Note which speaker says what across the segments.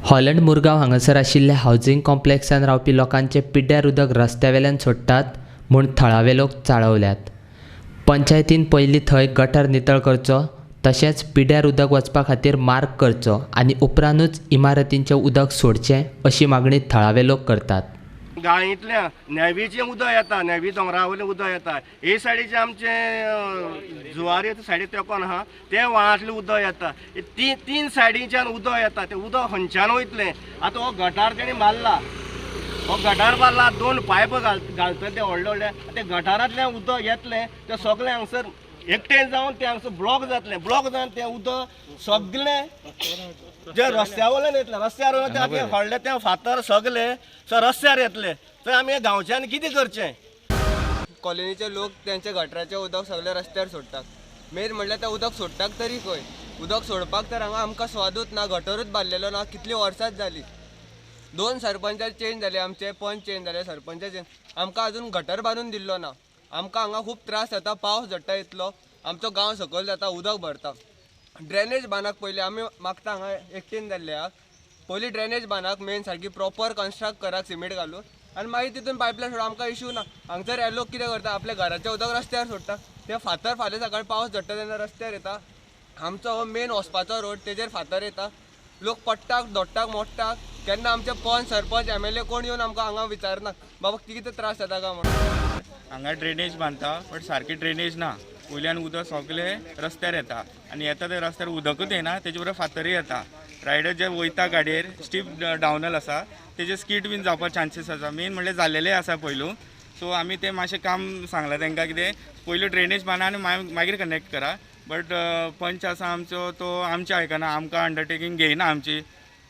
Speaker 1: Holland Murgaon हांगासर आशिल्ल्या housing कॉम्प्लेक्सान रावपी लोकांचे पिड्ड्यार उदक रस्त्या वेल्यान सोडटात म्हूण थळावे लोक चाळवल्यात. पंचायतीन पयलीं थंय गटर नितळ करचो, तशेंच पिड्ड्यार उदक वचपा खातीर मार्ग करचो आनी उपरांतूच इमारतींचें उदक सोडचें अशी मागणी थळावे लोक करतात.
Speaker 2: गाळींतल्या नेवीचें उदक येता, नेवी दोंगरा वयलें उदक येता. हे सायडीचें आमचें जुवारी सायडी तेंकोन आहा, ते व्हाळांतलें उदक येता. तीन सायडीच्यान उदक येता. तें उदक खंयच्यान वयतलें? आतां हो गटार तेणी बांदला, हो गटार बांदला, दोन पायप घालतले ते व्हडले व्हडले, ते गटारांतल्यान उदक येतलें, तें सगळें हांगसर एकटें जावन तें हांगसर ब्लॉक जातलें. ब्लॉक जावन तें उदक सगळें जे रस्त्या वयल्यान येतलें, रस्त्यार वयल्यान व्हडले ते फातर सगळे रस्त्यार येतले. तर आमी गांवच्यान कितें करचें?
Speaker 3: कॉलनीचे लोक त्यांच्या गटराचें उदक सगळे रस्त्यार सोडटात. मेन म्हणल्यार तें उदक सोडटात तरी खंय? उदक सोडपाक तर हांगा आमकां स्वादूच ना, गटरूच बांदलेलो ना. कितलीं वर्सांच जालीं, दोन सरपंच चेंज जाले आमचे, पंच चेंज जाले, सरपंच चेंज, आमकां अजून गटर बांदून दिल्लो ना. आमकां हांगा खूब त्रास जाता. पावस झडटा इतलो आमचो गांव सकयल जाता, उदक भरता. ड्रेनेज बांदाक पयलीं आमी मागता, हांगा एकटेन जाल्ले आहा. पयलीं ड्रेनेज बांदाक मेन सारकी प्रॉपर कन्स्ट्रक्ट कराक सिमेंट घालून आनी मागीर तितून पायपलायन सोडा, आमकां इशू ना. हांगसर हे लोक कितें करता, आपल्या घराचें उदक रस्त्यार सोडटा. ते फातर फाल्यां सकाळी पावस झडटा तेन्ना रस्त्यार येता. आमचो हो मेन वचपाचो रोड, तेजेर फातर येता. लोक पडटाक, दोडटाक, मोडटाक. केन्ना आमचे पंच, सरपंच, एमएलए कोण येवन आमकां हांगा विचारना, बाबा कितें त्रास जाता काय म्हणून.
Speaker 4: हांगा ड्रेनेज बांदता, बट सारकी ड्रेनेज ना. वयल्यान उदक सगळें रस्त्यार येता आनी येता ते रस्त्यार उदकूच येना, तेजे बरोबर फातरूय येता. रायडर जे वयता गाडयेर, स्टीप डावनल आसा, तेजे स्कीट बीन जावपा चान्सीस आसा. मेन म्हणल्यार जाल्लेलें आसा पयलू. सो आमी तें मातशें काम सांगलां तांकां, कितें पयलू ड्रेनेज बांदा आनी मागीर कनेक्ट करा. बट पंच आसा आमचो, तो आमचें आयकना, आमकां अंडरटेकींग घेयना, आमची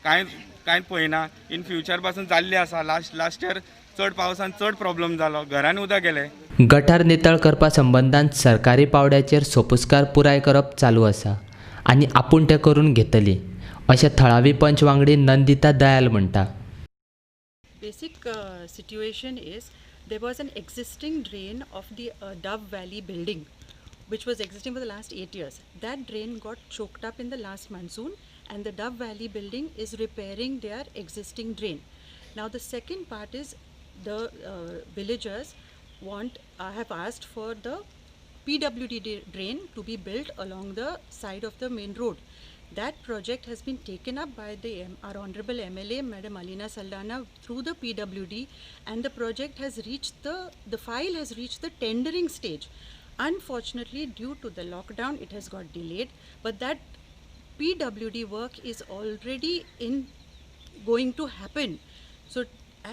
Speaker 4: कांय कांयच पळयना. इन फ्युचर पासून जाल्लें आसा. लास्ट लास्ट इयर चड पावसान चड प्रॉब्लम जालो, घरान उदक गेलें.
Speaker 1: गटार नितळ करपा संबंदान सरकारी पावंड्याचेर सोपुस्कार पुराय करप चालू आसा आनी आपूण तें करून घेतली अशें थळावी पंच वांगडी नंदिता दयाल म्हणटा.
Speaker 5: Basic situation is there was an existing drain of the Dove Valley building which was existing for the last 8 years. That drain got choked up in the last monsoon and the Dove Valley building is repairing their existing drain. Now the second part is the villagers want have asked for the PWD drain to be built along the side of the main road. That project has been taken up by our Honorable MLA, Madam Alina Saldana, through the PWD, and the project has reached the file has reached the tendering stage. Unfortunately, due to the lockdown, it has got delayed, but that PWD work is already in going to happen. So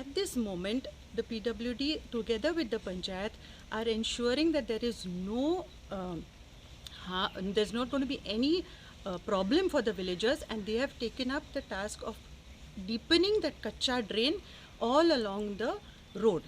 Speaker 5: at this moment, the PWD together with the panchayat are ensuring that there is no there's not going to be any problem for the villagers, and they have taken up the task of deepening that kacha drain all along the road.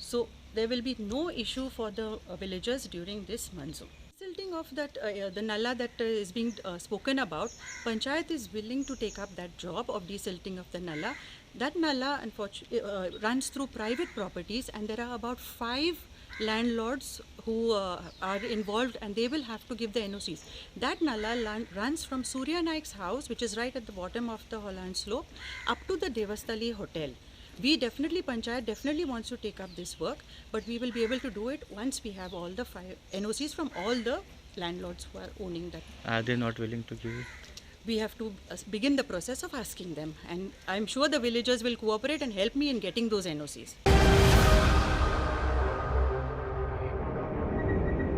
Speaker 5: So there will be no issue for the villagers during this monsoon. Silting of that the nala that is being spoken about, panchayat is willing to take up that job of desilting of the nala. That nala unfortunately runs through private properties, and there are about 5 landlords who are involved, and they will have to give the NOCs. That nala runs from Surya Naik's house, which is right at the bottom of the Holland slope, up to the Devasthali Hotel. We definitely, panchayat definitely wants to take up this work, but we will be able to do it once we have all the 5 NOCs from all the landlords who are owning that.
Speaker 4: Are they not willing to give it?
Speaker 5: We have to begin the process of asking them, and I'm sure the villagers will cooperate and help me in getting those NOCs.